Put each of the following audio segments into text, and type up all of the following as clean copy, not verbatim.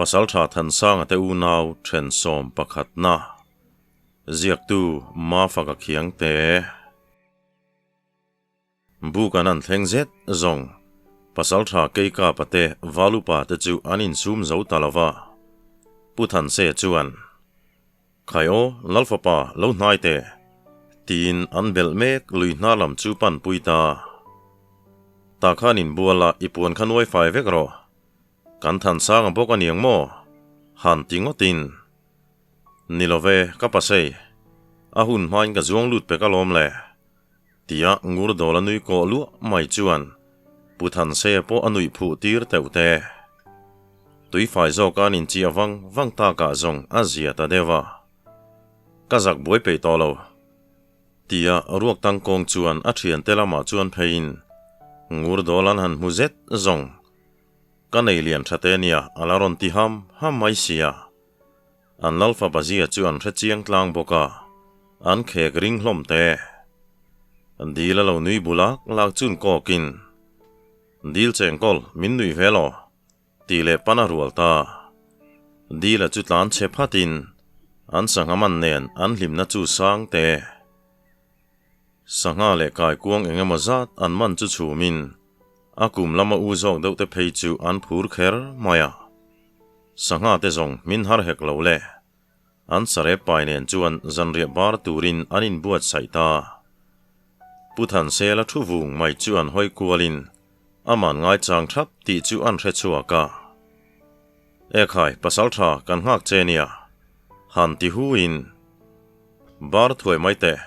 Pasaltha Thansanga te unau then 11na ziaktu Mafaka Khiangte. Buk an an thleng zet zawng Pasaltha Keikapa te Valupa te chu an insum zo ta lova. Pu Thanse chuan, Khai aw, Lalfapa, lo hnai teh, tiin an belh mek lui hnar lam chu pan pui ta. Tah khan inbual a, i puan kha nuai fai vek rawh. Kan than sang a bawk a niang maw? Han ti ngawtin. Ni lo ve, ka pasei. A hun hmain ka zuang lut pek alawm le. Tia ngur dawl a nui kawh luah mai chuan Pu Thanse pawh a nuih phuh tir teuh te. Tui fai zawk a nin chiah vang vang takah zawng a zia ta deuh a. Ka zak buai peih tawh lo. Tia ruak tang kawng chuan a thiante lamah chuan pheiin ngur dawl an han hmu zet zawng. Ka nei lian tha te nia a la rawn ti ham ham mai sia. An Lalfa Bazia chu an hre chiang tlang bawk a, an khek ring hlawm te. Dil a lo nui bu lak lak chun kawkin, Dil chengkawl, min nuih ve law? tih leh pan a rual ta. Dila chu tlan chhe phatin an sangha man nen an hlimna chu sang te. Sangha leh kaikuang eng emaw zat an man chu chhumin a kum lama u zawk deuh te phei chu an phur kher mai a. Sangha te zawng min har hek lo le. An sarep pai nen chuan zanriah bar turin an inbuatsaih ta. Pu Thansela thu vung mai chu an hawi kualin aman ngaichang thap tih chu an hre chhuak a. Ekhai, pasaltha kan nghak che nia, han ti hu in. Bar thuai mai teh,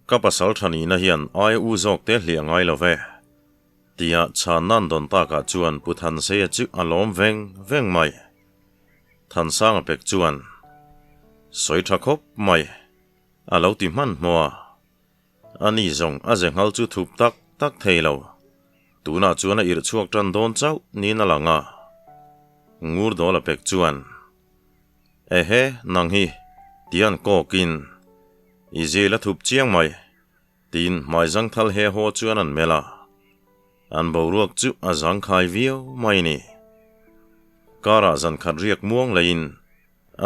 ka pasaltha nihna hian aia u zawk te hliah ngai lo ve. Tia chhan nan dawn takah chuan Pu Thanseia chu a lawm veng veng mai. Thansanga pek chuan, Sawi tha khawp mai, a lo ti hmanhmawh a. Ani zawng a ze nghal chu thup tak tak thei lo. Tunah chuan a irh chhuak tan dawn chauh niin a lang a. Ngur dawl a pek chuan, Ehe, nang hi, tian kawkin, i zil a thup chiang mai. Tiin hmai zangthal he haw chuan an melh a, an boruak chu a zangkhai viau mai ni. Karah zan khat riak muang leiin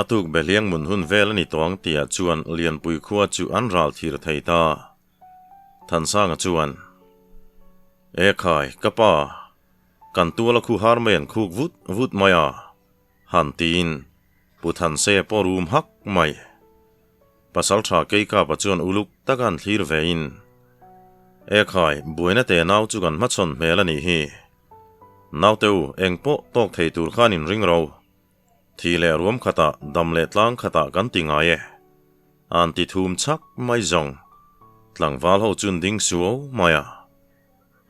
a tuk behliang mun hun vel a ni tawh ang tihah chuan Lianpui khua chu an ral thir thei ta. Thansanga chuan, E khai, ka pa, kan tuala khu har mai an khuk vut vut mai a, han tiin Pu Thansea pawh rum hak mai. Pasaltha Keikapa chuan uluk taka an thlir vein, Ekhai, buaina te nau chu kan hmachhawn hmel a nih hi. Naute u, eng pawh tawk thei tur khan in ring ro. Thi leh ruam khatah, dam leh tlang khatah kan ti ngai e. An ti thum chhak mai zawng. Tlangval ho chun ding suau mai a.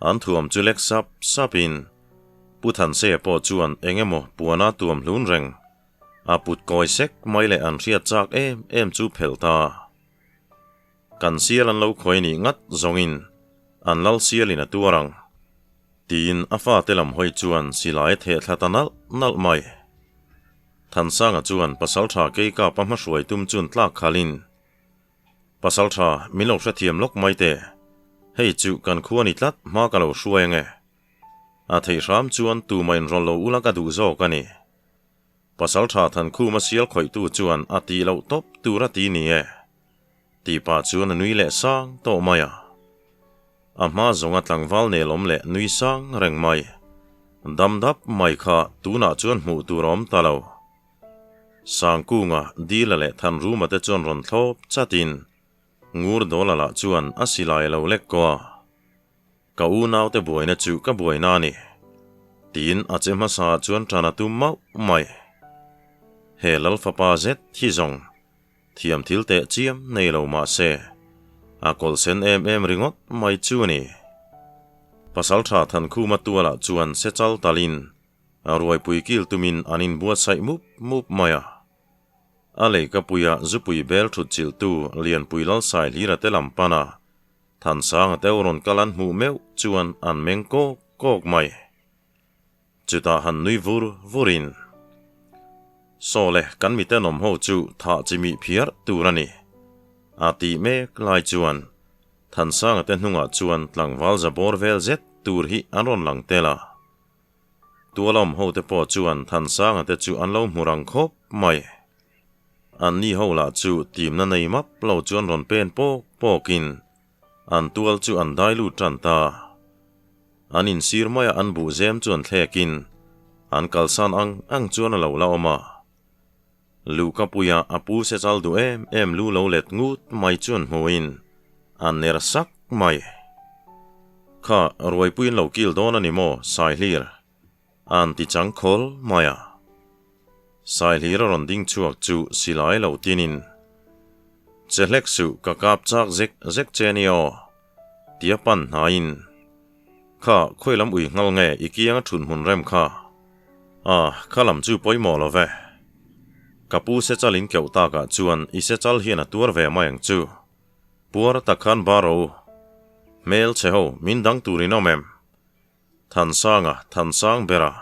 An thuam chu lek sap sapin, Pu Thansea pawh chuan eng emaw puana tuam hlun reng. A put kawi sek mai leh an hriat chak em em chu phelh ta. Kan sial an lo khawi nih ngat zawngin an lal sialin a tuar ang, tiin a fate lam hawi chuan silai a theh thla ta nalh nalh mai. Thansanga chuan Pasaltha Keikapa hmahruai tum chun tlak khalin, Pasaltha, min lo hrethiam lawk mai teh, hei chu kan khua ni tlat hma ka lo hruai ange. A theih hram chuan tumah inrawlh lo ula ka duh zawk a ni. Pasaltha Thankhuma sial khawihtu chuan a tih loh tawp tur a ti ni e, tih pah chuan a nui leh sang tawh mai a. A hma zawnga tlangval nelawm leh nui sang reng mai, dam dap mai kha tunah chuan hmuh tur a awm ta lo. Sangkunga, Dila leh Thanruma te chuan rawn thlawp chatin Ngur Dawla lah chuan a silai a lo lek kaw a. Ka unaute buaina chu ka buaina a ni, tiin a che hmasa ah chuan ṭan a tum mauh mai. He lal fapa zet hi zawng thiam thil teh chiam nei lo mah se, a kawlh sen em em ringawt mai chu a ni. Pasalṭha Thankhuma tualah chuan se chal talin a ruaipui kil tumin an inbuatsaih mup mup mai a. A leikapuia zupui bel ṭhut chilhtu Lianpui Lalsai hlira te lam pana Thansanga te rawn kal an hmuh meuh chuan an meng kawk kawk mai. Chutah han nui vur vurin, Saw le, kan mitenawm ho chu thah chi mih phiar tur a ni, a tih mek lai chuan Thansanga te hnungah chuan tlangval za bawr vel zet tur hi an rawn lang tel a. Tualawm ho te pawh chuan Thansanga te chu an lo hmu rang khawp mai. Anni ho lah chu timna nei map lo chuan rawn pen pawk pawkin an tual chu an dai lut tan ta. An insir maia an buh zem chu an thlekin an kalsan ang ang chuan a lo la awm a. Luhkapuia a pu se chal duh em em lu lo let ngut mai chuan hmuin a ner sak mai. Kha ruaipuiin lo kil dawn a ni maw Saihlir? A'n ti chang khawl mai a. Saihlir a rawn ding chhuak chu silai lo tinin, Che hlek suh ka kap chak zek zek che ni aw, tia pan hnaiin, Kha khawi lam ui nghal nge i kianga thun hmun rem kha? Ah, kha lam chu pawimawh lo ve. Ka pu se chal in keuh takah chuan i se chal hian a tuar ve mai ang chu. Puar tak khan bar rawh u. Hmel chhe ho, min dang tur in awm em? Thansanga, Thansang bera,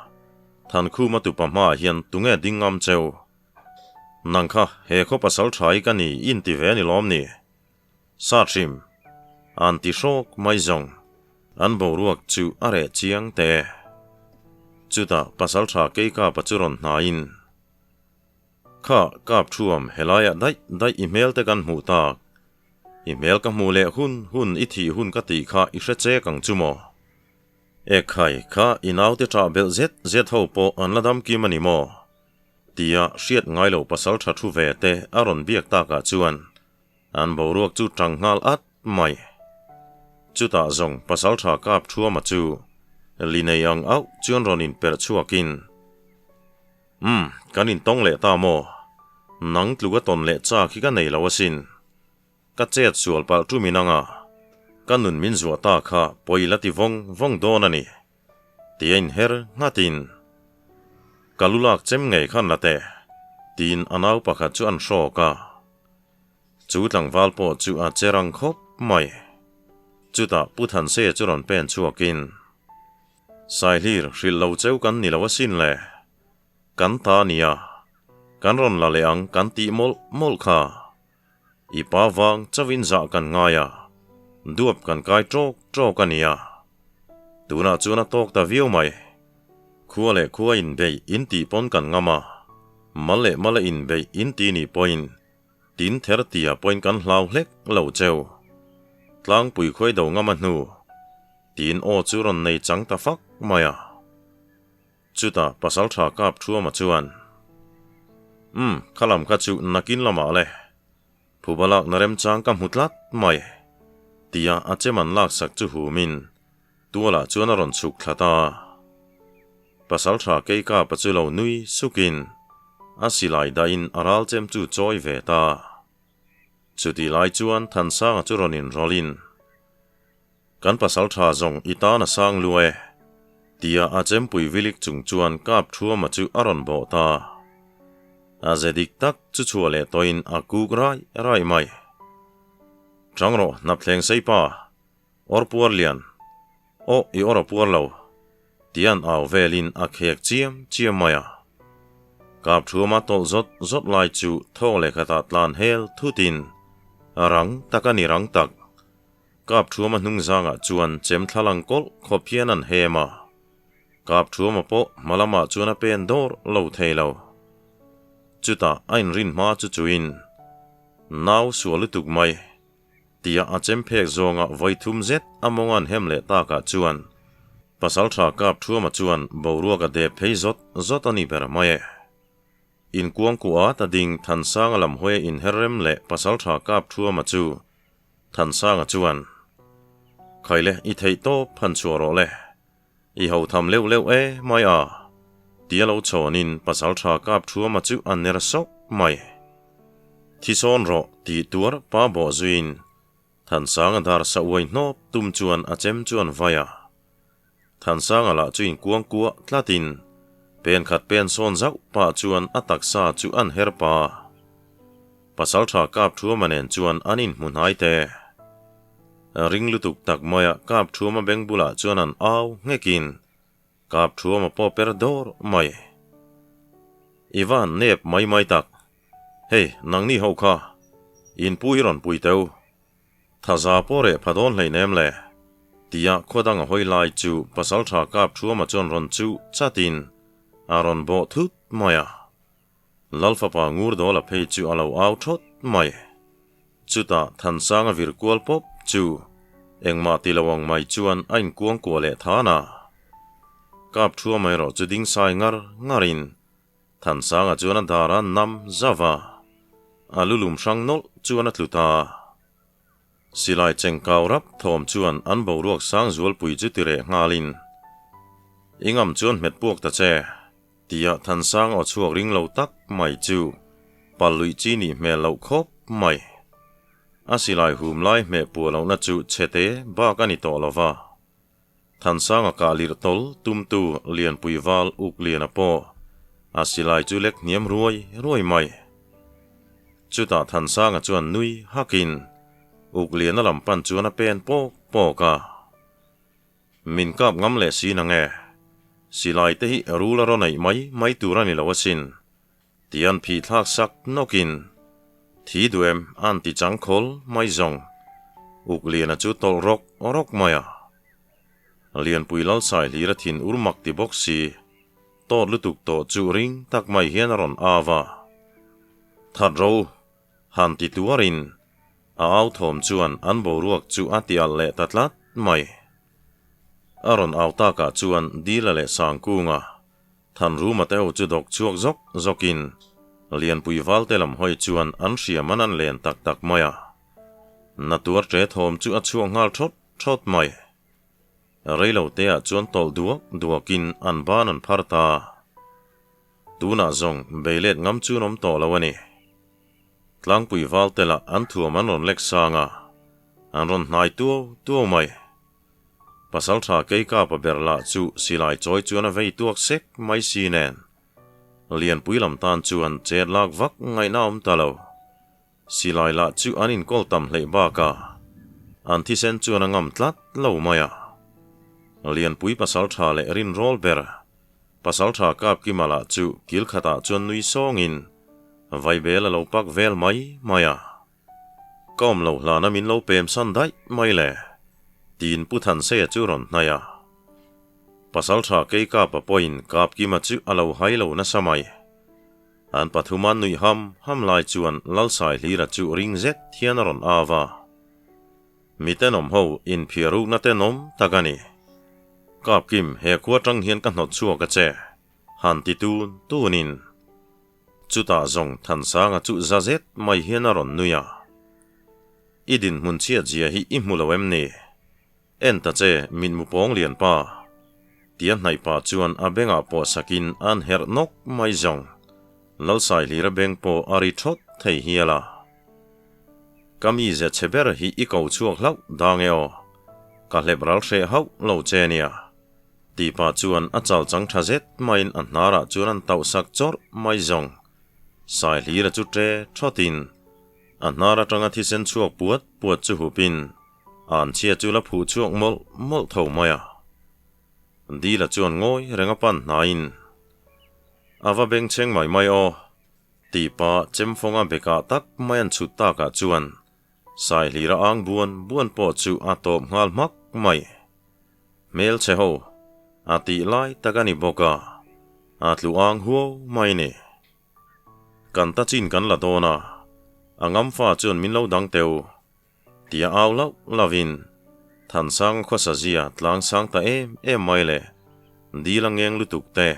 Thankhuma tupa hmaah hian tunge ding ngam cheu? Nang kha he khaw pasal tha hi ka ni in ti ve a ni lawm ni? Sa hrim, an ti hrawk mai zawng, an boruak chu a reh chiang teh e. Chutah pasaltha Keikapa chu rawn hnaiin, Kha, kap thuam helaiah daih daih i hmel te kan hmuh tak. I hmel ka hmuh leh hun hun i thih hun ka tih kha i hre chek ang chu maw? Ekhai, kha i naute ṭah belh zet zet ho pawh an la dam kim a ni maw? Tia hriat ngai lo pasaltha thu ve te a rawn biak takah chuan An boruak chu tang nghal at mai. Chutah zawng pasaltha kap thuama chu li nei ang auh chuan rawn inperh chhuakin, Umm, kan intawng leh ta maw? Nang tluka tawn leh chak hi ka nei lo asin. Ka chet sual palh ṭumin anga ka nun min zuah ta kha pawi la ti vawng vawng dawn a ni, tia inher nghatin, Ka lu lak chem ngei khan la teh, tiin a nau pakhat chu an hrawk a. Chu tlangval pawh chu a che rang khawp mai. Chutah Pu Thanseia chu rawn pen chhuakin, Saihlir hrilh lo cheu kan ni lo asin le. Kan ta nia, kan rawn la leh ang kan tih mawlh mawlh kha. I pa vang chauhin zah kan ngai a, duap kan kai ṭawk ṭawk a nia. Tunah chuan a tawk ta viau mai. Khua leh khua inbeih intih pawn kan ngam a, mal leh mala inbeih inti nih pawhin Tin ther tia pawhin kan hlau hlek lo cheu. Tlangpui khuai do ngam a hnu. Tin aw chu rawn nei chang ta fak mai a. Chutah pasaltha kap thuama chuan, Umm, kha lam kha chu nakin lamah le. Phuba lakna remchang ka hmu tlat mai. Tia a chem an laksak chu humin tualah chuan a rawn chhuk thla ta. Pasaltha Keikapa chu lo nui sukin a silai dahin a ral chem chu chawi ve ta. Chutih lai chuan Thansanga chu rawn inrawlhin, Kan pasaltha zawng i tan a sang lu e, tia a chempui vilik chung chuan kap thuama chu a rawn bawh ta. A ze dik tak chu chhuah leh tawhin a kuk raih raih mai. Chang rawh hnapthleng seipa, awr puar lian. Aw i awr a puar lo. Tian au velin a khek chiam chiam mai a. Kap thuama tawlh zawt zawt lai chu thaw leh khatah tlan hel thutin a rang tak a ni rang tak. Kap thuama hnung zangah chuan chem thla lang kawlh khawp hian an hem a. Kap thuama pawh hma lamah chuan a pen dawr lo thei lo. Chutah a inrin hma chu chuin nau sual lutuk mai. Tia a chem phek zawnga vawi thum zet a mawng an hem leh takah chuan Pasaltha Kap Thuama chuan boruak a dep phei zawt zawt a ni ber mai e. Inkuangkuah at a ding Thansanga lam hawia inher rem leh Pasaltha Kap Thuama chu Thansanga chuan, Khaile i theih tawp phan chhuah rawh le. I ho tham leuh leuh e mai a, tia lo chhawnin Pasaltha Kap Thuama chu a ner sawk mai. Thi sawn rawh tih tuar pa bawh zuiin Thansanga dar sa uai hnawp tum chuan a chem chuan vai a. Thansanga lah chu inkuang kuah tlatin pen khat pen sawn zauh pah chuan a taksa chu an her pa. Pasaltha Kap Thuama nen chuan an inhmu hnai te. Ring lutuk tak maia Kap Thuama beng bulah chuan an au nghekin Kap Thuama pawh per dawr mai. I van nep mai mai tak. Hei, nangni ho kha, in pu hi rawn pui teu. Thaza pawh reh pha dawn hleinem le. Tia khaw dang a hawi lai chu Pasalṭha Kapṭhuama chuan rawn chuh chatin a rawn bawh thut mai a. Lalfapa Ngurdawla phei chu a lo au thawt mai. Chutah Thansanga vir kual pawp chu engmah ti lo ang mai chuan a inkuang kuah leh than a. Kapṭhuama erawh chu ding sai ngar ngarin Thansanga chuan a dar a nam zauh a, a lu lum hrang nawlh chuan a tlu ta. Silai chengkau rap thawm chuan an boruak sang zualpui chu ti reh nghalin, I ngam chuan hmet puak ta che, tia Thansang aw chhuak ring lo tak mai chu pal luih chi nih hmel loh khawp mai. A silai hum lai hmeh puah lohna chu chhete bak a ni tawh lo va. Thansanga kah lirh tawl tumtu Lianpui Val Uk Liana pawh a silai chu lek hniam ruai ruai mai. Chutah Thansanga chuan nui hakin Uk Liana lam pan chuan a pen pawk pawk a. Min kap ngam leh si nange? Silai te hi rul a rawn eih mai mai tur a ni lo asin. Tian phih thlak sak nawkin, Thi duh em an ti chang khawl mai zawng. Uk Liana chu tawlh rawk rawk mai a. Lianpui Lalsai hlir a thin ur mak ti bawk si, tawt lutuk tawh chu ring tak mai hian a rawn au a. That ro, han ti tuarin a au thawm chuan an boruak chu a ti alh leh ta tlat mai. A rawn au takah chuan Dila leh Sangkunga Thanruma te ho chu dawk chhuak zawk zawkin Lianpui Valte lam hawi chuan an hriam an an len tak tak mai a. Na tuar ṭe thawm chu a chhuak nghal thawt thawt mai. Reilo teah chuan tawlh duak duakin an ban an phar ta. Tunah zawng beilet ngam chu an awm tawh lo a ni. Tlangpui Valte lah an thuam an rawn lek sang a, an rawn hnai tuau tuau mai. Pasalṭha Keikapa ber lah chu silai chawi chuan a vei tuak sek mai si nen. Lianpui lam tan chuan chet lak vak ngaihna awm ta lo. Silai lah chu an inkawl tam hleih bakah an thisen chuan a ngam tlat lo mai a. Lianpui pasalṭha leh rinrawl ber Pasalṭha Kapkima lah chu kil khatah chuan nui sawngin vaibel a lo pak vel mai mai a. Ka awm lo hlana min lo pem san daih mai le, tiin Pu Thanseia chu rawn hnaih a. Pasalṭha Keikapa pawhin Kapkima chu a lo hai lo nasa mai. An pathuma nuih ham ham lai chuan Lalsaihlira chu ring zet hian a rawn au a. Mi tenawm ho inphiarukna tenawm tak a ni. Kapkim, he khua ṭang hian ka hnawt chhuak a che, han ti tun tunin. Chutah zawng Thansanga chu za zet mai hian a rawn nui a. I dinhmun chhiat zia hi i hmu lo em ni? En ta che mitmu pawng lian pa. Tia hnaih pah chuan a bengah pawh sakin an herh nawk mai zawng. Lalsaihlira beng pawh a ri thawt thei hial a. Ka mize chhe ber hi i ko chhuak hlauh dang e aw. Ka hlep ral hreh hauh lo che nia. Tih pah chuan a chal chang tha zet maiin a hnarah chuan an tauh sak chawrh mai zawng. Saihlira chu ṭe ṭhawtin a hnar aṭanga thisen chhuak puat puat chu hupin anchhia chu la phuh chhuak mawlh mawlh tho mai a. Dila chuan ngawi reng a pan hnaiin a va bengchheng mai mai aw tih pah chemfawnga bekah tak mai an chhut takah chuan Saihlira ang buan buan pawh chu a tawp nghal hmak mai. Hmelchhe ho, a tih lai tak a ni bawk a, a tlu ang huau mai ni. Kan ta chin kan la dawn a, a ngamfa chuan min lo dang teu, tia au lauh lauhin Thansanga khawsa zia tlang sang ta em em mai le, dil a ngeng lutuk te,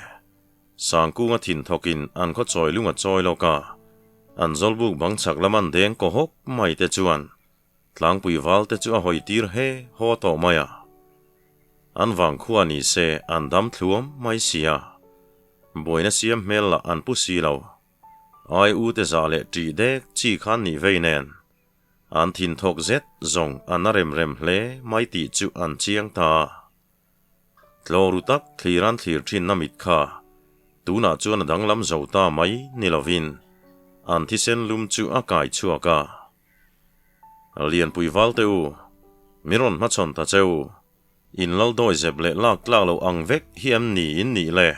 Sangkunga thin thawkin an khaw chawi lung a chawi lawk a, an zawlbuk bang chhak lam an deng kaw hawk mai te chuan Tlangpui val te chu a hawi tir he haw tawh mai a. An vang khua ni se an dam thluam mai si a, buaina siam hmel lah an pu si lo. Ai u te zah leh ṭih dek chi khan nih vei nen, an thin thawk zet zawng an a rem rem hle mai tih chu an chiang ta a. Tlaw ru tak thlir an thlir thinna mit kha tunah chuan a danglam zo ta mai ni lovin an thisen lum chu a kai chhuak a. Lianpui val te u, min rawn hmachhawn ta che u, in lal dawi zep leh lak tlak loh ang vek hi em ni in nih le?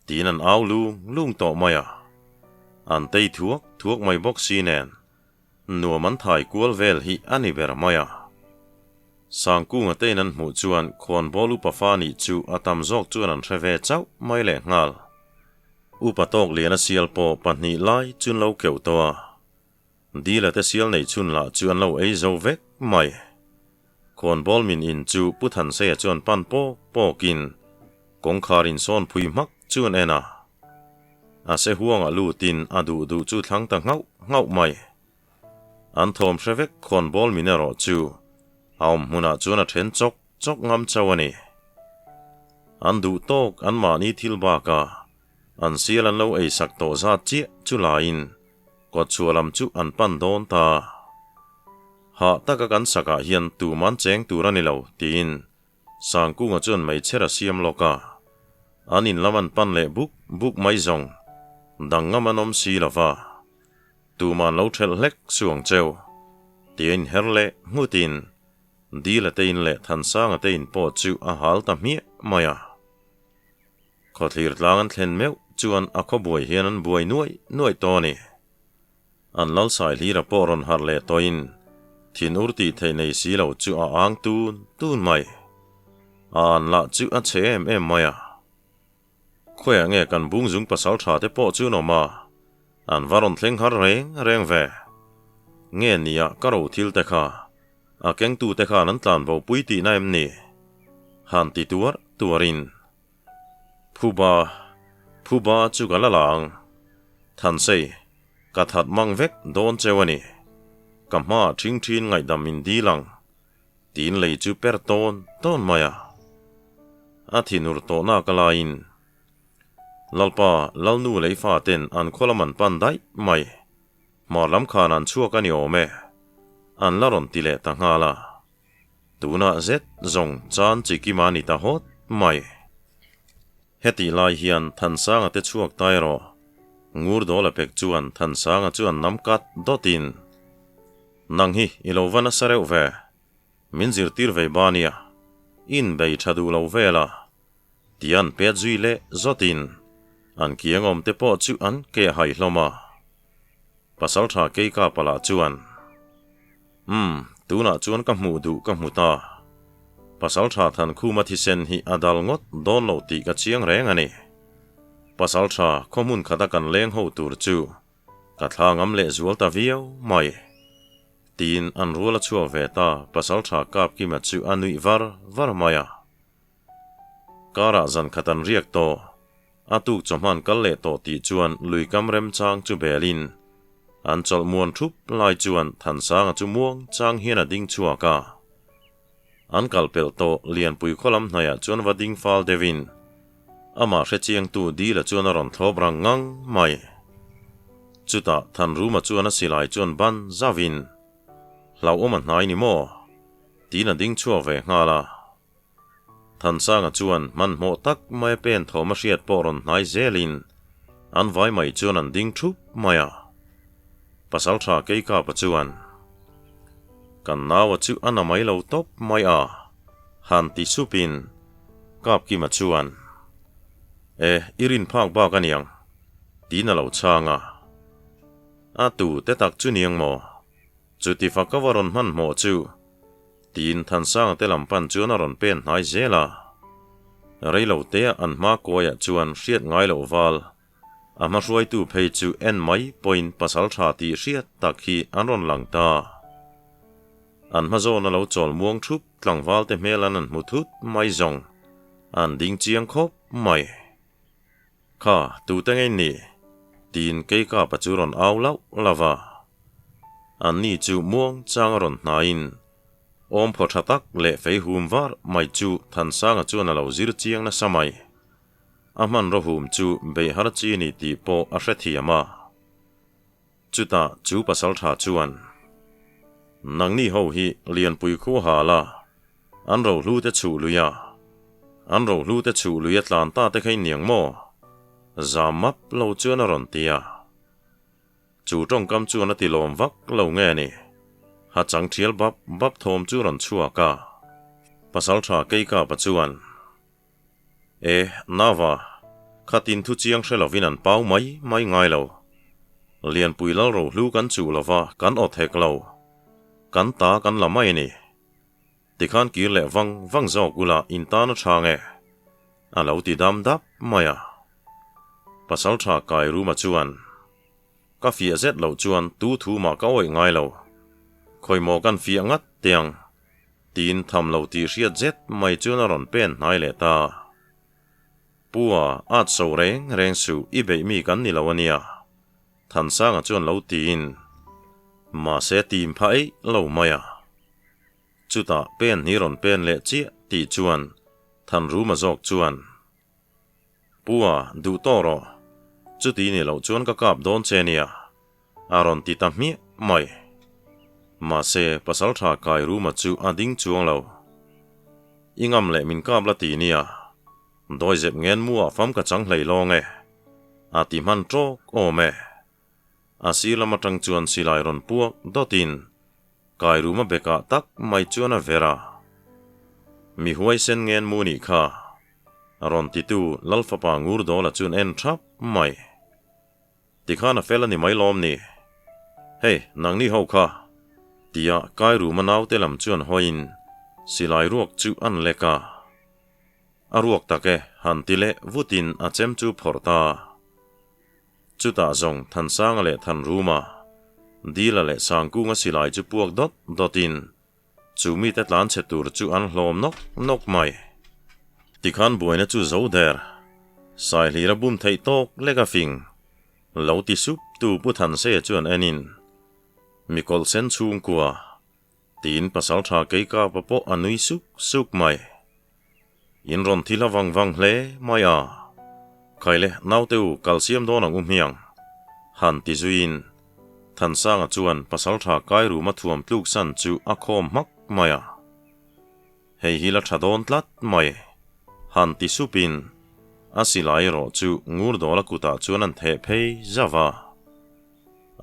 Tiin an au lung lung tawh mai a. An tei thuak thuak mai bawk si nen nuam an thai kual vel hi a ni ber mai a. Sangkunga tein an hmuh chuan khawnbawl upa fa nih chu a tam zawk chuan an hre ve chauh mai lehnghal. Upa tawk liana sial pawh pahnih lai chu an lo keuh tawh a. Dila te sial nei chhun lah chu an lo ei zo vek mai. Khawnbawl min in chu Pu Thanseia chuan pan pawk pawkin kawngkhar insawn phui hmak chu an en a. A se huangah lutin a duh duh chu thlang ta nghauh nghauh mai. An thawm hre vek khawnbawl min erawh chu a awm hmunah chuan a then chawk chawk ngam chauh a ni. An duh tawk an mahni thil bakah an sial an lo eisak tawh zat chiah chu laiin kawtchhuah lam chu an pan dawn ta. Hah taka kan sakah hian tuman cheng tur a ni lo tiin Sangkunga chuan meichher a siam lawk a, an in lam an pan leh buk buk mai zawng dang ngam an awm si lo va. Tuman lo thelh hlek suang cheu, tia inher leh nghutin Dila te in leh Thansanga te in pawh chu a hal ta hmiah mai a. Khawthlir tlang an thlen meuh chuan a khawbuai hian an buai nuaih nuaih tawh a ni. An lalsai hlira pawh rawn harh leh tawhin thin ur tih theih nei si lo chu a ang tun tun mai. A an lah chu a chhe em em mai a. Khawiah nge kan bungzung pasal tha te pawh chu an awm a, an va rawn thleng har reng reng ve. Nge nia ka ro thil te kha, a kengtu te khan an tlan bo pui tihna em ni? Han ti tuar tuarin. Phuba, Phuba chu ka la la ang. Thansei, ka that mang vek dawn cheu a ni. Ka hmaah ṭhing ṭhin ngaihdam in dil ang. Tiin lei chu per tawn tawn mai a. A thinur tawh nak a laiin Lalpa, Lalnu lei fa ten an khaw lam an pan daih mai. Hmar lam khan an chhuak a ni awm e. An la rawn ti leh ta nghal a. Tunah zet zawng chan chi kima ni ta hawt mai. Hetih lai hian Thansanga te chhuak ta erawh Ngurdawla pek chuan Thansanga chu an nam kat dawtin Nang hi i lo va nasa reuh ve. Min zirtir vei ba nia. I inbei tha duh lo vel a. Tia an pet zui leh zawtin an kiang awm te pawh chu an keh hai hlawm a. Pasaltha Keikapa lah chuan, Umm, tunah chuan ka hmuh duh ka hmu ta. Pasaltha Thankhuma thisen hi a dal ngawt dawn lo tih ka chiang reng a ni. Pasaltha khaw hmun khata kan leng ho tur chu Ka thla ngam leh zual ta viau mai. Tiin an rual a chhuak ve ta, Pasalṭha Kapkima chu a nuih var var mai a. Karah zan khat an riak tawh, a tuk chawhman kal leh tawh tih chuan luikam remchang chu belin an chawlh muan thup lai chuan Thansanga chu muang chang hian a ding chhuak a. An kal pelh tawh Lianpui khaw lam hnaiah chuan va ding fal deuhin amah hrechiangtu Dila chuan a rawn thlawp rang ngang mai. Chutah Thanruma chuan a silai chuan ban zauhin, Hlauhawm a hnai ni maw? tiin a ding chhuak ve nghal a. Thansanga chuan hmanhmawh tak mai a pen thawm a hriat pawh rawn hnai zelin an vai mai chuan an ding thup mai a. Pasaltha Keikapa chuan, Kan naua chu a na mai lo tawp mai a, han ti supin Kapkima chuan, E, i rin phak bak a niang, tiin a lo chhang a. A tu te tak chu niang maw? Chuti fak ka va rawn hmanhmawh chu, tiin Thansanga te lam pan chuan a rawn pen hnai zel a. Reilo tea an hma kawiah chuan hriat ngai loh val, a hma hruaitu phei chu en mai pawhin pasal tha tih hriat tak hi an rawn lang ta. An hma zawn a lo chawl muang thup tlangval te hmel an an hmu thut mai zawng, an ding chiang khawp mai. Kha, tute ngei ni? Tiin Keikapa chu rawn au lauh lauh a. Anni chu muang chang a rawn hnaiin awmphaw tha tak leh fei hum var mai chu Thansanga chuan a lo zir chiang nasa mai. A hmanraw hum chu bei har chi ni tih pawh a hrethiam a. Chutah chu pasaltha chuan, Nangni ho hi Lianpui khu hal a, an rohlu te chhuh lui a, an rohlu te chhuh lui a tlan ta te kha in niang maw? Zam map lo chuan a rawn ti a. Chu tawngkam chuan a ti lawm vak lo nge ni? Ha chang thial bap bap thawm chu rawn chhuak a. Pasaltha Keikapa chuan, E, Nava, khatin thu chiang hre lovin an pau mai mai ngai lo. Lianpui lal rohlu kan chuh lova kan awt hek lo. Kan ta kan la mai a ni. Tikhan kir leh vang vang zawk ula in tan a tha nge? A lo ti dam dap mai a. Pasaltha Kairuma chuan, Ka fiah zet loh chuan tu thu mah ka awih ngai lo. Khawimaw kan fiah ngat teh ang? Tiin tham lo tih hriat zet mai chuan a rawn pen hnai leh ta. Pua, at so reng reng suh i beih mi kan ni lo a nia. Thansanga chuan lo tiin, Mahse tim pha eih lo mai a. Chutah pen hi rawn pen leh chiah tih chuan Thanruma zawk chuan, Pua, duh tawh rawh. Chuti ni loh chuan ka kap dawn che nia, a rawn ti ta hmiah mai. Mahse, Pasaltha Kairuma chu a ding chuang lo. I ngam leh min kap la ti nia. Dawizep ngen mu ah fam ka chang hlei lawng e. A ti hman tawk awm e. A sir lam atang chuan silai rawn puak dawt in Kairuma bekah tak mai chuan a ver a. Mi huaisen ngen mu nih kha. Rawn titu Lalfapa Ngurdawla chuan en thap mai. Tikhan a fel a ni mai lawm ni? Hei, nangni ho kha! Tia Kairuma naute lam chuan hawiin silai ruak chu an lek a. A ruak tak e, han ti leh vutin a chem chu phawrh ta. Chutah zawng Thansanga leh Thanruma, Dila leh Sangkunga silai chu puak dawt dawtin chu mite tlan chhe tur chu an hlawm nawk nawk mai. Tikhan buaina chu zo der, Saihlira bum theih tawk lek a fing, lo ti sup tu Pu Thanseia chuan enin, Mikawlh sen chhungkua, Tiin pasaltha Keikapa pawh a nui suk suk mai. In rawn thi hla vang vang hle mai a. Khaile naute u kal siam dawn ang u hmiang. Han ti zuiin Thansanga chuan pasaltha Kairuma thuam tluk san chu a khawm hmak mai a. Hei hi la tha dawn tlat mai. Han ti supin a silai erawh chu Ngurdawla kutah chuan an theh phei zauh a.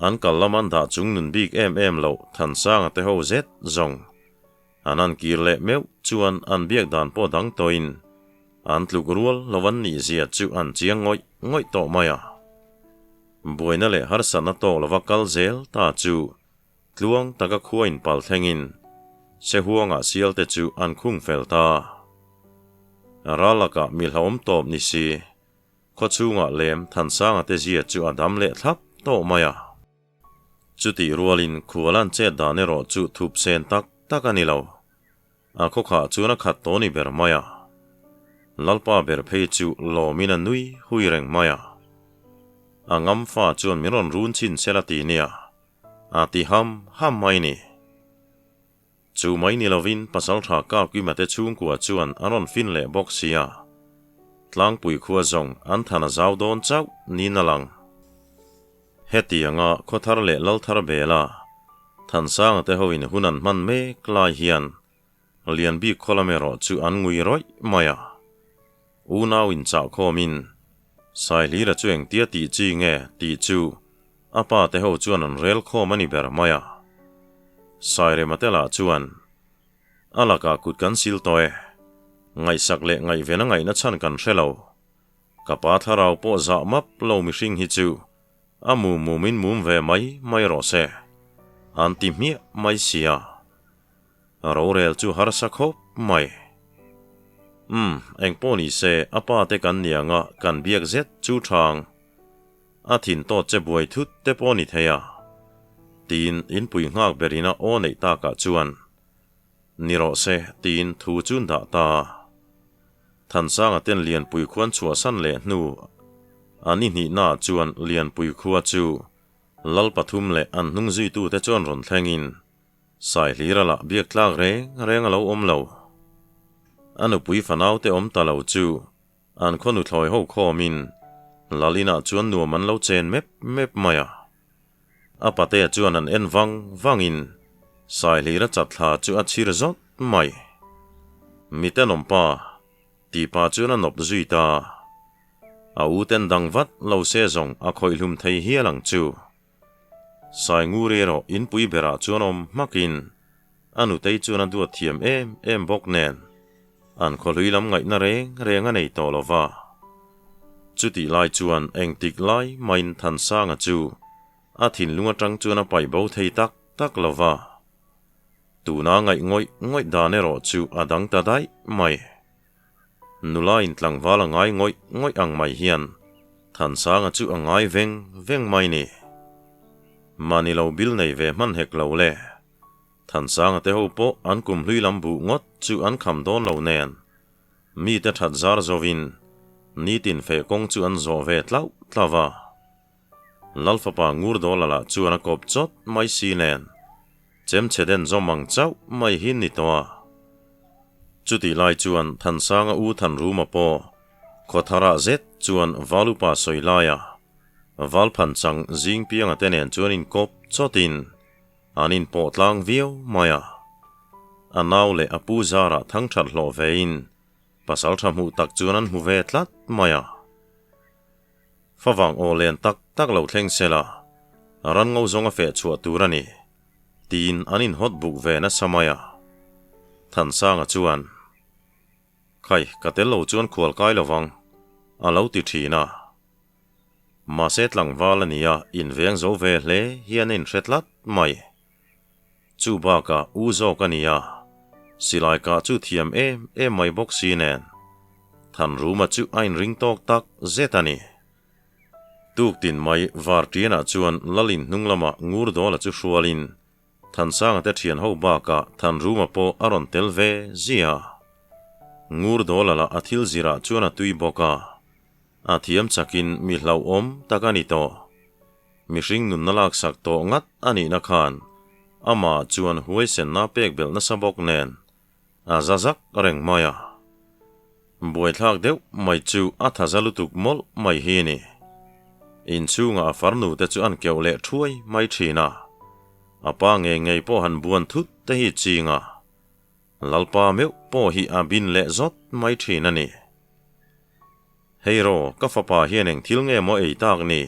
An kal lam an dah chung nun bik em em loh Thansanga te ho zet zawng. An an kir leh meuh chuan an biak dan pawh dang tawhin an tluk rual lo an nih zia chu an chiang ngawih ngawih tawh mai a. Buaina leh harsatna tawk lova kal zel ta chu tluang taka khua inpal thlengin Sehuangah sialte chu an khung fel ta. Ral lakah mi hlauhawm tawp ni si. Khawchhungah lem Thansanga te zia chu a dam leh thlap tawh mai a. Chutih rualin khualan chet dan erawh chu thup sen tak tak a ni lo. A khawkhah chuan a khat tawh ni ber mai a. Lalpa ber phei chu lawmin a nui hui reng mai a. A ngam fa chuan min rawn run chhin sela ti nia, a ti ham ham mai ni. Chu mai ni lovin Pasaltha Kakima te chhungkua chuan an rawn fin leh bawk sia. Tlangpui khua zawng an than a zau dawn chauh niin a lang. Hetianga khawthar leh lalthar bela Thansanga te hoin hun an hman mek lai hian Lianbik khaw lam erawh chu an ngui rawih mai a. Unau inchahkhawmin Saihlira chu engtia tih chi nge tih chu A pa te ho chuan an rel khawm a ni ber mai a. Sairema te lah chuan, A lakah kut kan sil tawh e. Ngaihsak leh ngaihven a ngaihna chhan kan hre lo. Ka pa thlarau pawh zah map lo mihring hi chu a mum mumin mum ve mai mai rawh se. An ti hmiah mai sia. Rorel chu harsa khawp mai. Umm, engpawh ni se a pa te kan nianga kan biak zet chu thang. A thin tawt che buai thut te pawh ni thei a, tiin inpui nghak berina aw neih takah chuan, Ni rawh se, tiin thu chu dah ta. Thansanga ten Lianpui khuan chhuahsan leh hnu a ni hnihnaah chuan Lianpui khua chu Lal pathum leh an hnung zuitute chuan rawn thlengin Saihlira lah biak tlak reng reng a lo awm lo. A nupui fanaute awm ta lo chu An khaw nuthlawi ho khawmin Lal inah chuan nuam an lo chen mep mep mai a. A patea chuan an en vang vangin Saihlira chatthla chu a chhir zawt mai. Mitenawm pa, tih pah chuan a nawp zui ta. A u ten dang vat lo se zawng a khawih hlum thei hial ang chu. Saingur erawh inpui berah chuan awm hmakin a nutei chuan a duat thiam em em bawk nen an khawhlui lam ngaihna reng reng a nei tawh lo va. Chutih lai chuan engtik lai maiin Thansanga chu a thinlung atang chuan a paih bo thei tak tak lo va. Tuna ngaih ngawih ngawih dan erawh chu a dang ta daih mai. Nula in tlangval a ngai ngawih ngawih ang mai hian Thansanga chu a ngai veng veng mai ni. Mahni lo bil nei ve hman hek lo le. Thansanga te ho pawh an kum hlui lam buh ngawt chu an kham dawn lo nen mite that zar zovin nitin feh kawng chu an zawh ve tlauh tlauh a. Lal fapa ngur dawla lah chuan a kawp chawt mai si nen chem chhe den zawm ang chauh mai hi ni tawh a. Chutih lai chuan Thansanga u Thanruma pawh khawtharah zet chuan Valupa sawi laia Valphan chang Zingpianga te nen chuan inkawp chawtin an inpawh tlang viau mai a. A nau leh a pu zarah thangthat hlawh vein pasal tha hmuh tak chuan an hmu ve tlat mai a. Favang aw len tak tak lo thleng se la, ran ngo zawng a feh chhuah tur a ni, tiin an inhawt buk ve nasa mai a. Thansanga chuan, Khai, ka tel lo chuan khual kai lo vang, a lo ti thin a. Mahse tlangval a nia, inveng zo ve hle hian a inhre tlat mai. Chu bakah u zawk a nia, silai kah chu thiam em em mai bawk si nen, Thanruma chu a inring tawk tak zet a ni. Tuktin mai Vartianah chuan Lalin hnung lamah Ngurdawla chu hrualin Thansanga te thian ho bakah Thanruma pawh a rawn tel ve zia. Ngurdawla lah a thil zirah chuan a tui bawk a, a thiam chakin mi hlauhawm tak a ni tawh. Mihring nunna laksak tawh ngat a nihna khan amah chuan huaisenna pek belh nasa bawk nen a za zak reng mai a. Buaithlak deuh mai chu a tha za lutuk mawlh mai hi ni. Inchhungah a farnu te chu an keuh leh thuai mai thin a, a pa ngei ngei pawh han buan thut te hi ching a, Lalpa meuh pawh hi a bin leh zawt mai thin a ni. Hei ro, ka fapa hian eng thil nge maw ei tak ni?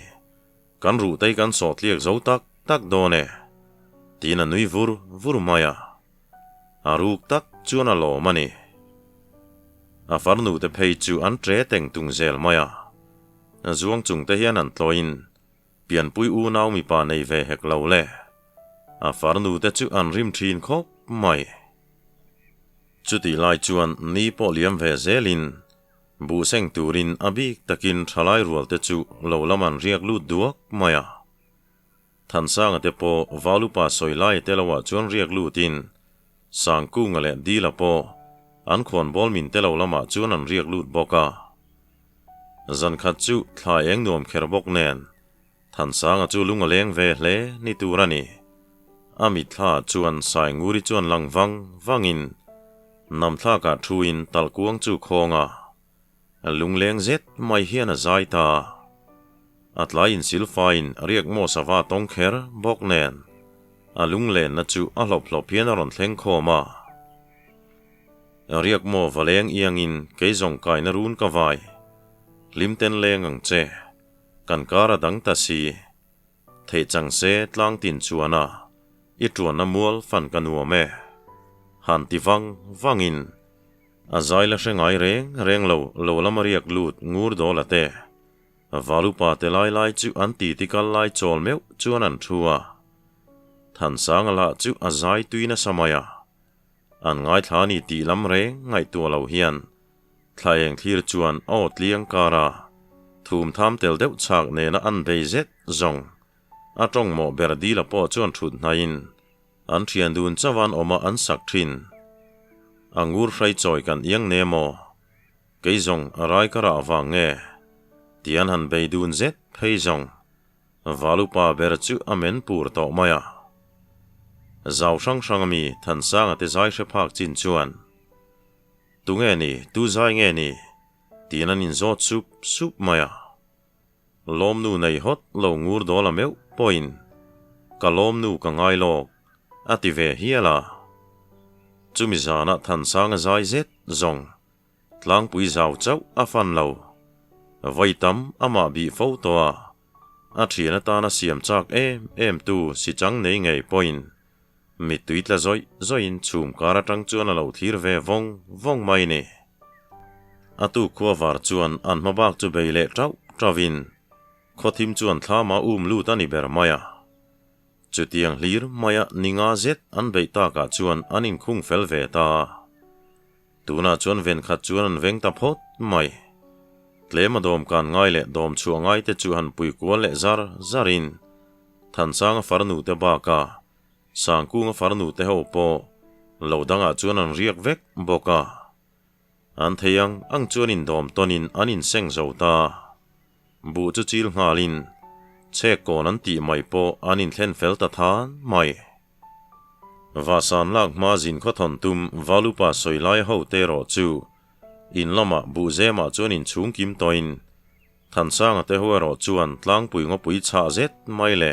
Kan ruhtei kan sawhtliak zo tak tak dawn e, tiin a nui vur vur mai a. A ruk tak chuan a lawm a ni. A farnu te phei chu an tre teng tung zel mai a. Zuang chung te hian an tlawiin pianpui unau mipa nei ve hek lo le. A farnu te chu an rim thin khawp mai. Chutih lai chuan ni pawh liam ve zelin Buh seng turin a bik takin thalai rual te chu lo lam an riak lut duak mai a. Thansanga te pawh Valupa sawi lai te loah chuan riak lutin Sangkunga leh Dila pawh an khawnbawl min te lo lamah chuan an riak lut bawk a. Zankhat chu thla eng nuam kher bawk nen Thansanga chu lung a leng ve hle ni tur a ni. A mitthla chuan Sainguri chuan lang vang vangin namthlakah thuin talhkuang chu khawng a, lungleng zet mai hian a zai ta a. A tlai insilfaiin riakmaw sava tawng kher bawk nen a lunglenna chu a hlawp hlawp hian a rawn thleng khawm a. Riakmaw va leng iangin kei zawng kaina run ka vai, hlimten leng ang che. Kan kar a dang ta si. Theih chang se tlang tin chuan a, i tuanna mual fan ka nuam e. Han ti vang vang in, a zai la hre ngai reng reng lo lo lama riak lut ngur dawl a te. Valupa te lai lai chu an titi kal lai chawl meuh chuan an thu a. Thansanga lah chu a zai tui nasa mai a. An ngaithla a ni tih lam reng ngaihtuah lo hian Thla eng thlir chuan aw tliang kar a, thum tham tel deuh chhak nena an bei zet zawng. A tawng mawh ber dila pawh chuan thut hnaiin an thian dun chauhan awm a an sak thin. A ngur hrai chawi kan iang ne maw? Kei zawng a rai ka rah vang nge? Ti an han bei dun zet phei zawng. Valupa ber chu a men pur tawh mai a. Zau hrang hrang ami Thansanga te zai hre phak chin chuan. Tu nge ni, tu zai nge ni? Tiin an inzawt sup sup mai a. Lawmnu nei hawt lo ngur dawl a meuh pawhin ka lawmnu ka ngai lawk a ti ve hial a. Chumi zanah Thansanga zai zet zawng tlangpui zau chauh a fan lo. Vawi tam amah bih fo tawh a, a thian atana siam chak em em tu sichang nei ngei pawhin Mittui tla zawih zawihin chhum kar atang chuan a lo thlir ve vawng vawng mai ni. A tu khua var chuan an hma bak chu bei leh tauh tauhin khawthim chuan thlama um lut a ni ber mai a. Chutiang hlir maia ni nga zet an beih takah chuan an inkhung fel ve ta. Tunah chuan ven khat chuan an veng ta phawt mai. Tlema dawm kan ngai leh dawm chhuah ngai te chu han pui kual leh zar zarin Thansanga farnu te bakah Sangkunga farnu te ho pawh lo dangah chuan an riak vek bawk a. An thei ang ang chuan indawm tawnin an inseng zo ta. Buh chu chil nghalin chhek kawn an tih mai pawh an inthlen fel ta than mai. Vahsan lak hma zin khawthawn tum Valupa sawi lai ho te erawh chu in lamah buh zemah chuan inchhung kim tawhin Thansanga te ho erawh chuan tlangpui ngawpui chhah zet mai le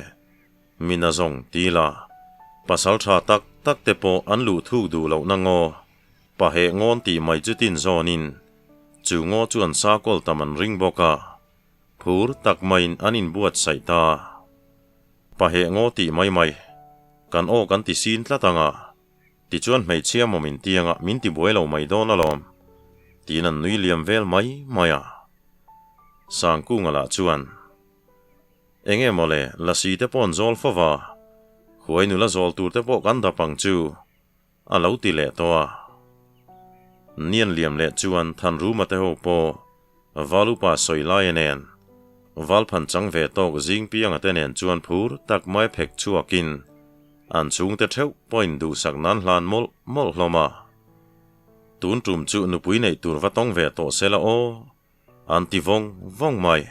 Mina zawng ti la pasal tha tak tak te pawh an luh thuk duh lohna ngaw paheh ngawn tih mai chu tin zawnin chu ngaw chu an sa kawl tam an ring bawk a, phur tak maiin an inbuatsaih ta. Paheh ngaw tih mai mai, kan aw kan ti sin tlat ang a, tichuan hmeichhia maw min ti anga min ti buai lo mai dawn alawm, tiin an nui liam vel mai mai a. Sangkunga lah chuan, Enge maw le, lasi te pawh an zawl fo va, huai nula zawl tur te pawh kan dap ang chu, a lo ti leh tawh a. Nian liam leh chuan Thanruma te ho pawh Valupa sawi laia nen Valphan chang ve tawk zing pianga te nen chuan phur tak mai phek chhuakin an chhungte theuh pawhin duhsak nan hlan mawlh mawlh hlawm a. Tun tum chu nupui neih tur va tawng ve tawh se la aw, an ti vawng vawng mai.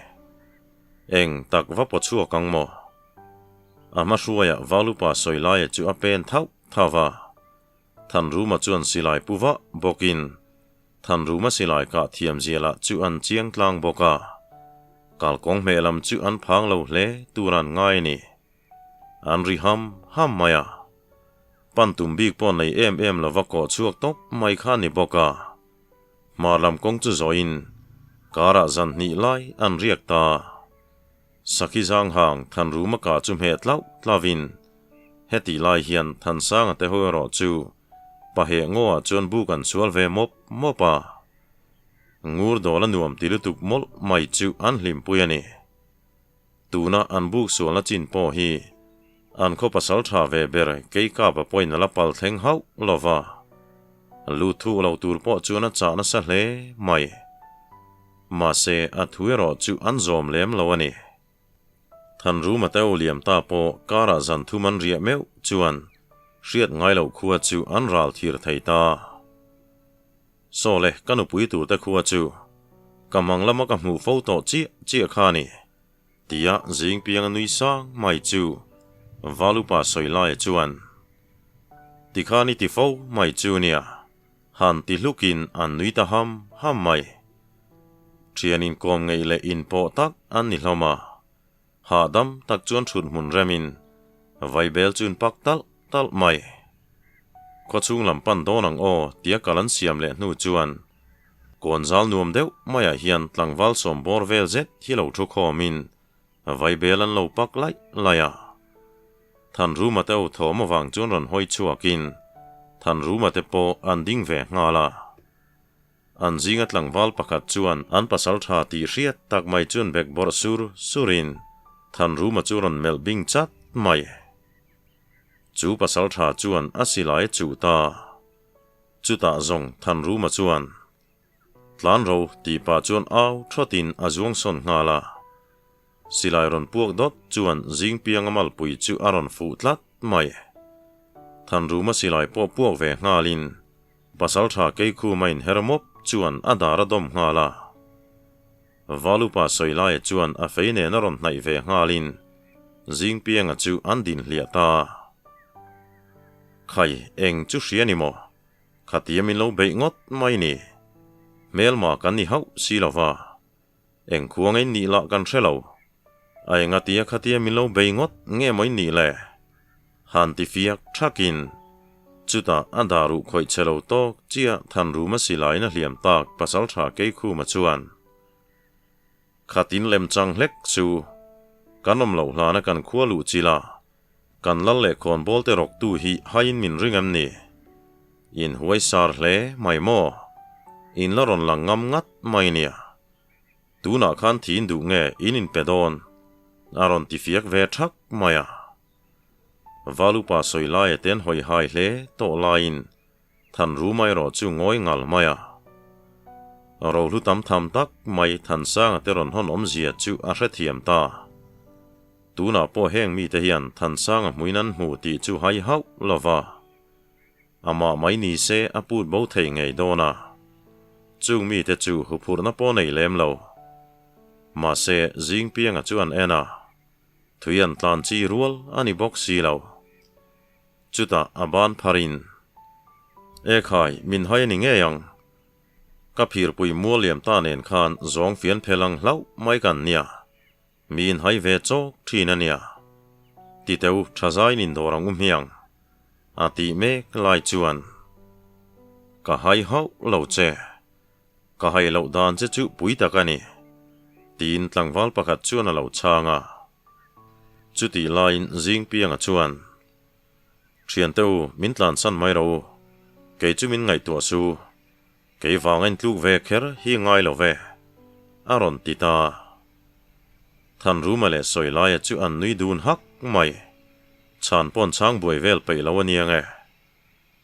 Eng tak va paw chhuak ang maw? A hma hruaiah Valupa sawi laia chu a pen thauh thauh a. Thanruma chuan silai pu vah bawkin Thanruma silai kah thiam zialah chu an chiang tlang bawk a. Kalkawng hmeh lam chu an phang lo hle tur an ngai a ni. An ri ham ham mai a. Pan tum bik pawh nei em em lova kawh chhuak tawp mai kha a ni bawk a. Hmar lam kawng chu zawhin karah zan hnih lai an riak ta. Sakhi Zanghang Thanruma kah chu hmeh tlauh tlauhin hetih lai hian Thansanga te ho erawh chu paheh ngawah chuan buk an sual ve mawp mawp a. Ngur dawl a nuam ti lutuk mawlh mai chu an hlimpui a ni. Tuna an buk sualna chin pawh hi an khaw pasal tha ve ber Keikapa pawhin a la pal thleng hauh lo va, lut thuh lo tur pawh chuan a chah nasa hle mai. Mahse, a thu erawh chu an zawm lem lo a ni. Thanruma te aw liam ta pawh karah zan thum an riah meuh chuan hriat ngai loh khua chu an ral thir thei ta. Saw le, ka nupui turte khua chu ka mang lama ka hmuh fo tawh chiah chiah kha a ni, tia zing pianga nui sang mai chu Valupa sawi laia chuan, Tikhan i ti fo mai chu nia, han ti hlukin an nui ta ham ham mai. Thian inkawm ngeih leh inpawh tak an ni hlawm a, hahdam tak chuan thut hmun remin vaibel chu in pak talh talh mai. Khawchhung lam pan dawn ang aw tia kal an siam leh hnu chuan kawn zal nuam deuh maiah hian tlangval sawm bawr vel zet hi lo thu khawmin vaibel an lo pak laih laih a. Thanruma te ho thawm avang chuan rawn hawi chhuakin Thanruma te pawh an ding ve nghal a. An zinga tlangval pakhat chuan an pasal tha tih hriat tak mai chuan bek bawrh sur surin Thanruma chu rawn melh bing chat mai. Chu pasal tha chuan a silai a chuh ta. Chutah zawng Thanruma chuan, Tlan ro tih pah chuan au thawtin a zuang sawn nghal a. Silai rawn puak dawt chuan Zingpianga malpui chu a rawn fuh tlat mai. Thanruma silai pawh puak ve nghalin Pasal tha Keikhuma inher mawp chuan a dar a dawm nghal a. Valupa Sawilaia chuan a fei nen a rawn hnaih ve nghalin Zingpianga chu an din hliah ta. Khai, eng chu hria ni maw? Khatia min lo beih ngawt mai ni. Hmelma kan ni hauh si lo va. Eng khuang in nih lah kan hre lo. A enga tia khatia min lo bei ngawt nge maw in nih le? Han ti fiak thakin chutah a dah ruh khawih che lo tawk chiah Thanruma silaiin a hliam tak Pasaltha Keikhuma chuan khatin lem chang hlek chu kan awm loh hlana kan khua luh chila kan lal leh khawnbawl te rawktu hi haiin min ring em ni? In huai sar hle mai maw? In la rawn lang ngam ngat mai nia. Tunah khan thin duh nge in inpe dawn? A rawn ti fiak ve thak mai a. Valupa sawi laia te an hawi hai hle tawh laiin Thanruma erawh chu ngawi ngal mai a. Rohlu tam tham tak mai Thansanga te rawn hawn awmzia chu a hrethiam ta. Tunah pawh heng mite hian Thansanga hmuin an hmu tih chu hai hauh lo va. Amah mai ni se a put bo thei ngei dawn a. Chung mite chu huphurhna pawh nei lem lo. Mahse, Zingpianga chu an en a. Thui an tlan chi rual a ni bawk si lo. Chutah a ban pharin, E khai, min hai a ni ngei ang. Ka phirpui mual liam ta nen khan zawng fian phel ang hlauh mai kan nia. Mi inhai ve chawk thin a nia. Ti teu tha zaiin indawr ang u hmiang. A tih mek lai chuan, Ka hai hauh lo che. Ka hai loh dan che chu pui tak a ni. Tiin tlangval pakhat chuan a lo chhang a. Chutih laiin Zingpianga chuan, Thiante u, min tlansan mai rawh u. Kei chu min ngaihtuah su. Kei vanga intluk ve kher hi ngai lo ve, a rawn ti ta. Thanruma leh Sawilaia chu an nui dun hak mai. Chhan pawn chhang buai vel peih lo a nia nge.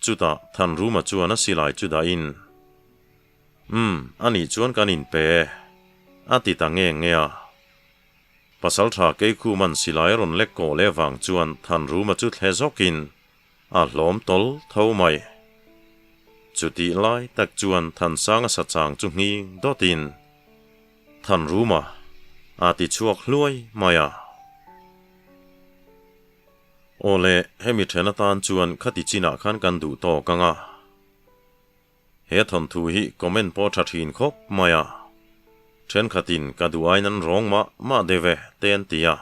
Chutah Thanruma chuan a silai chu dahin, Umm, anih chuan kan inpe e, a ti ta nge nge a. Pasaltha Keikhuman silai a rawn lek kawh leh vang chuan Thanruma chu thle zawkin a hlawm tawl tho mai. Chutih lai tak chuan Thansanga sachang chu nghing dawtin Thanruma a ti chhuak hluai mai a. Aw le, hemi then atan chuan khati chinah khan kan duh tawk ang a. He thawnthu hi comment pawh tha thin khawp mai a, thenkhatin ka duh aiin an rawng mah mah deuh e te an ti a,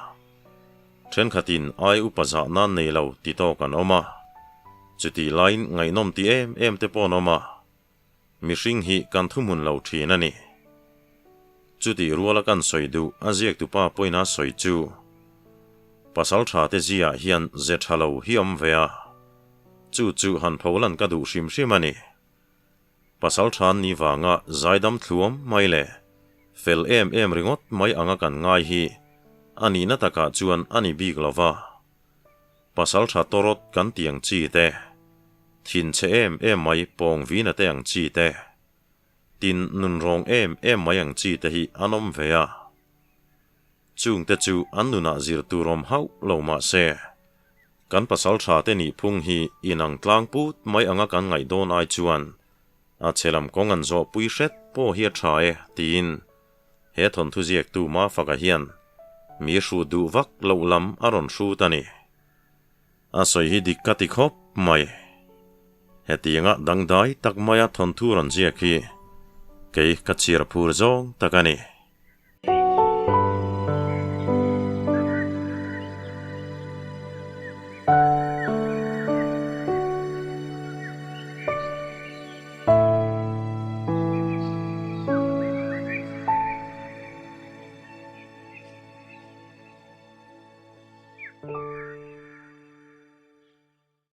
thenkhatin ai upa zah nan nei lo ti tawk an awm a, chutih laiin ngaihnawm ti em em te pawh an awm a, mihring hi kan thuhmun lo thin a ni. Chutih ruala kan sawi duh a ziaktupa pawhin a sawi chu, Pasal tha te ziah hian ze tha lo hi awm ve a, Chu chu han pholan ka duh hrim hrim a ni. Pasal than ni vanga zaidam thluam mai leh fel em em ringawt mai anga kan ngai hi a nihna takah chuan a ni bik lo va. Pasal tha tawrawt kan ti ang chi te, thinchhe em em mai pawng vina te ang chi te, tin nunrawng em em mai ang chi te hi an awm ve a. Chungte chu an nunah zir tur awm hauh lo mah se, kan pasal tha te nih phung hi inang tlang put mai anga kan ngaih dawn ai chuan a chhe lam kawng an zawh pui hret pawh hi a tha e tiin he thawnthu ziaktu Mafaka hian mi hrut duh vak loh lam a rawn hrut a ni. A sawi hi dik ka ti khawp mai. Hetianga dangdai tak maia thawnthu rawn ziak hi kei ka chhiar phur zawng tak a ni.